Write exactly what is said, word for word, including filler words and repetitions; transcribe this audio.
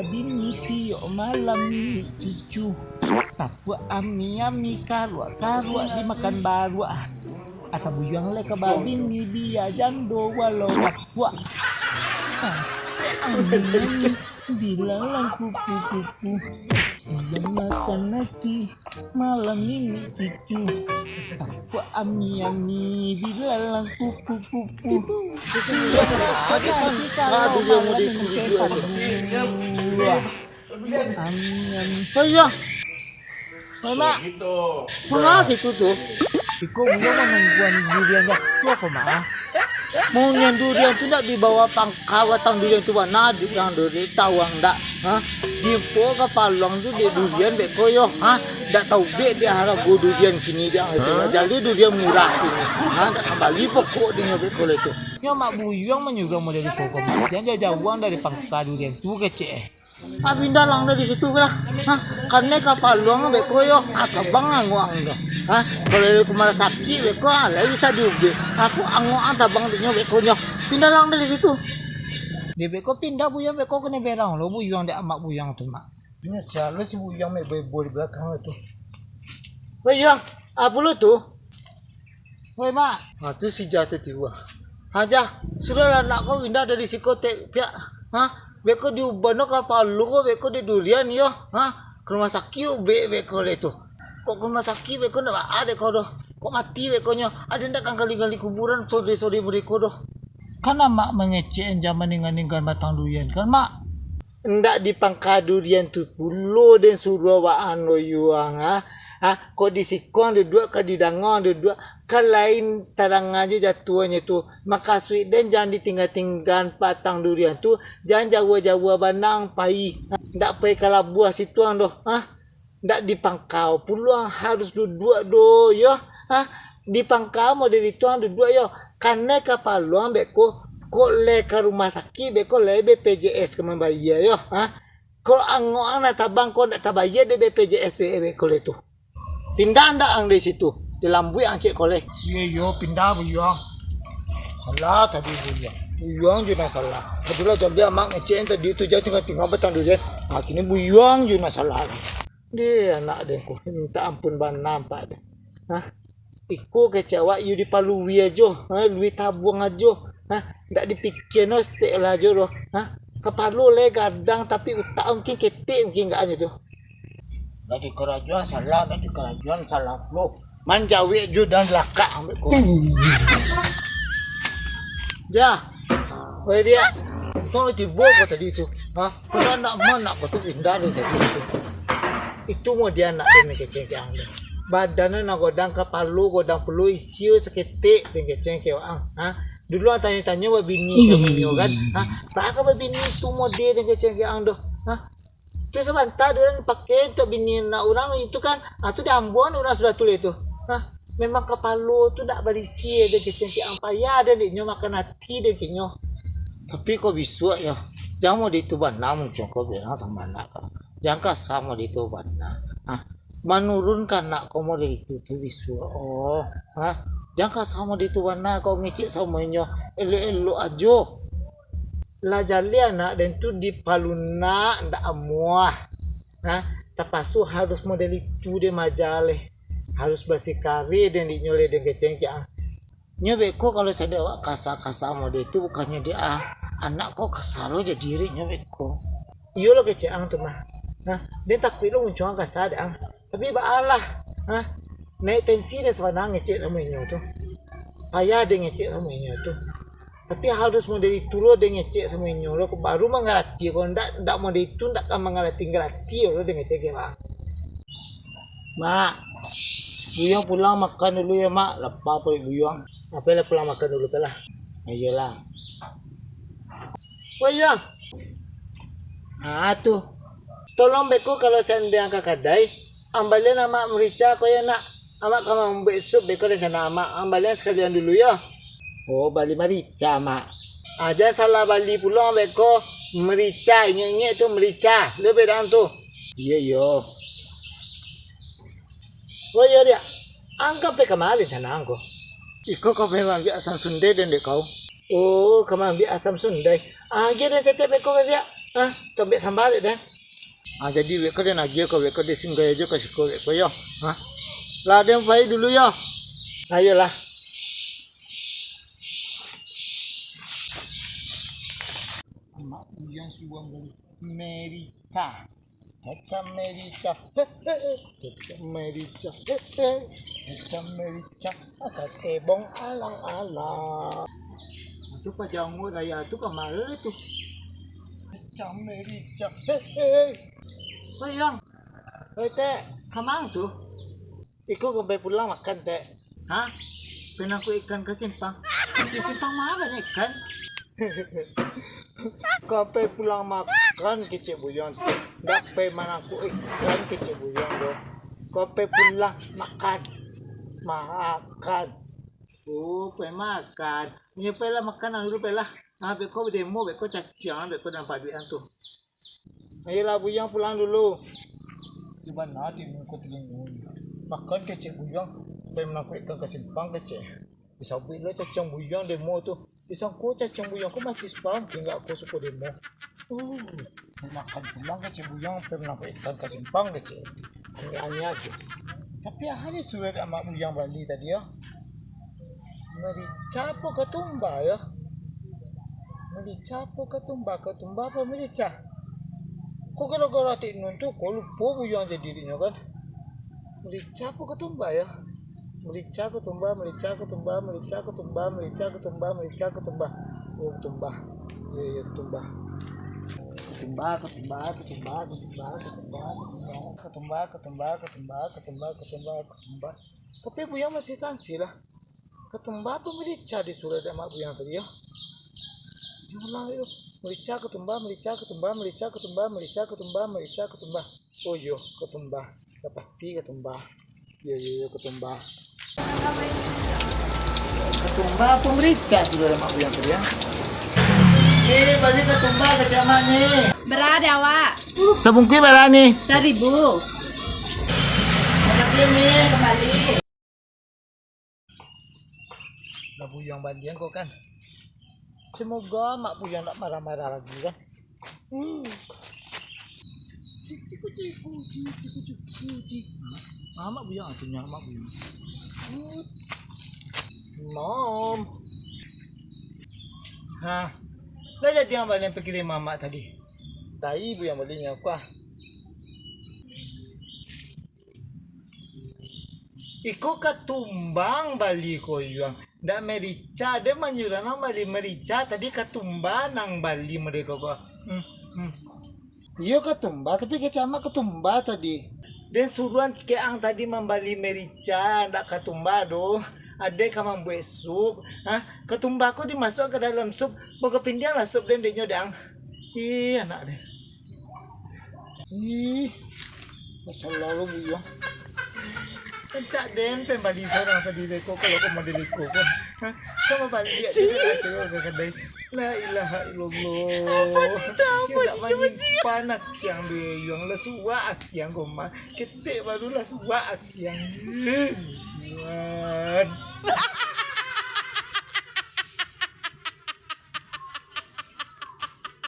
Bini tiok malam mimik cucu. Tapuak ami-ami, karuak-karuak dimakan baruak. Asa buyuang lai ka babini, bia jando walau bapuak. Tapuak ami-ami, bilalang kuku-kuku. Dimakan nasi, malam mimik cucu. Tapuak ami-ami, bilalang kuku-kuku. Sudah nasi kalau malam mimik cucu. Ami-ami. Oh iya. Oi, Mak. Manga situ tu? Iko buyuang manungguan durian jatuah ko, Mak. Munyian durian tu ndak dibawa pangka batang durian tu bana, dek urang tu, dek tau urang ndak? Ha? Diimpok ka paluang tu dek durian beko yo, ha? Ndak tau bek dek harago durian kini dek urang tu. Jadi durian murah kini. Ha? Ndak ka bali pokok dek nyo beko lai tu. Nyo Mak Buyuang manyuruah model iko ko, Mak. Jan jauah-jauah dari pangka durian tu kecek, eh. Ah, pindah lang dari situ lah. Ha, kanai ka paluang beko yo, ah, tabang anguak ang tu. Ha, kalau dari kumara sakik beko, ah, lai bisa diubek. Aku anguak ang tabang dek nyo beko nyo. Pindah lang dari situ. Dek beko pindah buyuang beko kanai berang lo buyuang dek amak buyuang tu, Mak. Inyo sia lo si buyuang mek bebo di balakang tu. Buyuang, apo lo tu? Woi, Mak. Ha, tu si Jah tu tibo. Ha, Jah, suruahlah anak ko pindah dari siko tek piak. Ha, beko diubano kapalo ko beko dek durian yo. Ha, ka rumah sakik ubek beko lai tu. Kok ka rumah sakik beko ndak baa dek ko doh. Kok mati beko nyo, ado ndak ka gali-gali kuburan sode-sode mode ko doh. Kan amak mangecek an jan maningga-ningga batang durian kan, Mak? Ndak di pangka durian tu pulo den suruah baan lo yuang, ha? Ha, kok di siko ang duduak, ka di danga ang duduak, kan lain tarang ajo jatuahnyo tu. Makasuik den jan ditingga-tinggaan batang durian tu, jan jauah-jauah bana ang pai. Ha, ndak pai ka labuah situ ang doh, ha? Ndak di pangka pulo ang harus duduak doh, yo. Ha? Di pangka model itu ang duduak, yo. Kanai kapalo ang beko, kok lai ka rumah sakik beko lai B P J S ka mambayia, yo. Ha? Kok anguak ang nan tabang, kok ndak tabayia dek B P J S beko lai tu. Pindah ndak ang dari situ? Dilambuik ang cek ko lai. Iyo, iyo, pindah, Buyuang. Salah tadi, Buyuang. Buyuang jo nan salah. Adulah, jadi amak ngecek tadi tu, jan tingga-tingga batang durian. Ha, kini Buyuang jo nan salah. Deh, anak den ko, minta ampun bana nampak den. Hah? Iko kecek awak, iyo dipalui ajo, ha, lui tabuang ajo, ha, ndak dipikia no setek lah ajo doh, ha. Kapalo lai gadang, tapi utak mungkin ketek mungkin agaknyo tu. Ndak dikarajoan salah, ndak dikarajoan salah pulo. Manjawek jo dan lakak ambek ko. Jah. Weh, Diak. Kau tibo ko tadi tu? Ha? Kau dah nak manak kau tu pindah dari tadi tu. Itu mau dia nak dia kecengkeh ang tu. Badan tu nak godang, kapalo godang pulo, isi saketek den kecengkeh ang. Ha? Dulu ang tanyo-tanyo babini kamu nyo kan? Ha? Tak ka babini tu model den kecengkeh ang tu. Ha? Tu sabanta durian pakai untuak bini anak urang itu kan, ah, tu diambuang urang sudah tu lai tu. Nah, memang kapalo tu dak barisi den kecengkeh ang, payah den dek nyo makan ati den dek nyo. Tapi kok bisuak yo, jan mode itu bana muncung ko bilang samo anak ko. Jan kasa mode itu bana. Ah, manurunkan anak ko mode itu tu bisuak. Oh, ha? Jan kasa mode itu bana ko ngecek samo inyo, elok-elok ajo. Lah jaleh anak den tu dipalunak ndak amuah. Ha, tapaso harus model itu den majaleh. Harus basikari den dek nyo lai den kecengkeh ang. Nyo beko kalau sadang awak kasa-kasa model itu bukannyo dek ang, anak ko kasa lo jadi dek nyo beko. Iyo lo kecek ang tu mah. Nah, den takuik lo muncuang kasa dek ang. Tapi baalah, ha? Naik tensi den sabanang ngecek samo inyo tu. Payah den ngecek samo inyo tu. Tapi harus model itu lo den ngecek samo inyo lo, baru mangarati. Kalau ndak, ndak model itu, ndak ka mangarati-ngarati lo den ngecek ke, Mak. Mak, Buyuang pulang makan dulu ya, Mak. Lapa paruik Buyuang. Apolah pulang makan dulu, apolah. Iyolah. Wah, iya. Ha, tu. Tolong beko kalau seandai ka kadai, ang balian amak marica ko yo nak. Amak ka mambuek sup beko rencana amak. Ang balian sakalian dulu yo. Oh, bali marica, Mak. Ah, jan salah bali pulo beko marica. Ingek-ingek tu marica. Lo bedaan tu. Iyo, iyo. Oh iyo, Diak. Ang ka pai kama rencana ang ko? Iko ka pai maambiak asam sundai den dek kau. Oh, ka maambiak asam sundai. Ah, agiah den saketek beko, Diak. Ah, tu ambiak samba dek den. Ah, jadi wek ko den agiah ko, wek ko den singgahi ajo ka siko wek ko yo. Ha? Lah den pai dulu yo. Ayolah. Amak Buyuang suruah merica. Caca merica. He, he, he. Caca merica. He, he. Caca merica. Aka tebong alang-alang. Itu pajangu raya tu kamari tu. Caca merica. He, he, he. Oi, Yang. Oi, Tek. Kamang tu? Iko ka pai pulang makan, Tek. Ha? Pai nangkok ikan ka simpang. Di simpang ma banyak ikan? Ka pai pulang makan kecek Buyuang, Tek. Ndak pai manangkok ikan kecek Buyuang doh. Ka pai pulang makan. Makan. Oh, pai makan. Inyo pailah makan dulu, pailah. Ah, beko demo, beko caciang, beko nampak duit ang tu. Ayolah, Buyuang pulang dulu. Di bana ati muko telingo. Makan kecek Buyuang, pai manangkok ikan ka simpang kecek. Disabuik lo caciang Buyuang demo tu. Disangko caciang Buyuang ko masih suang, tingga ko suko demo. Uh, makan pulang kecek Buyuang, pai manangkok ikan ka simpang kecek. Aniah-aniah tu. Tapi aha ni surat amak Buyuang bali tadi yo? Merica apo katumba yo? Merica apo katumba? Katumba apo merica? Ko gara-gara Tek Nun tu, ko lupo Buyuang jadi dinyo kan. Merica apo katumba yo? Merica katumba, merica katumba, merica katumba, merica katumba, merica katumba. Oh, katumba. Iyo, iyo, katumba. Katumba, katumba, katumba, katumba, katumba, katumba. Katumba, katumba, katumba, katumba, katumba, katumba. Tapi Buyuang masih sangsi lah. Katumba apo merica di surat amak Buyuang tadi yo? Yo lah yo. Merica katumba, merica katumba, merica katumba, merica katumba, merica katumba. Oh iyo, katumba. Lah pasti katumba. Iyo, iyo, iyo, katumba. Katumba apo merica sudah amak Buyuang tadi yo? Eh, bali katumba kecek amak ni. Bara dek awak? Sabungkuih bara ni? Saribu. Makasih, Mi. Kembali. Lah Buyuang balian ko kan. Semoga amak Buyuang ndak marah-marah lagi kan. Hmm. Cik, cik, cik, cik, cik, cik, cik, cik. Ah, amak Buyuang tu nyo, amak Buyuang. Hmm. Nom. Ha. Lah jadi ang balian pakirim mamak tadi. Tai Buyuang balian nyo kuah. Iko katumba ang bali ko Yuang. Ndak merica, den manyuruah ang bali merica, tadi katumba ang bali mode ko ko. Hmm, hmm. Iyo katumba, tapi kecek amak katumba tadi. Den suruah kecek ang tadi mambali merica, ndak katumba doh. Ade ka mambuek sup. Ha? Katumba ko dimasuak ka dalam sup, mangko pindiang lah sup den dek nyo dang. Ih, anak den. Ih, masalah lo Buyuang. Rancak den pen bali surang tadi dek ko, kalau ko model iko ko. Hah? Ko mambali dek den ka kedai. La ilaha illallah. Apo cito, apo cito, cito? Manyimpan akiang dek Yuang, lah suwak akiang ko mah. Ketek baru lah suwak akiang. Yuang.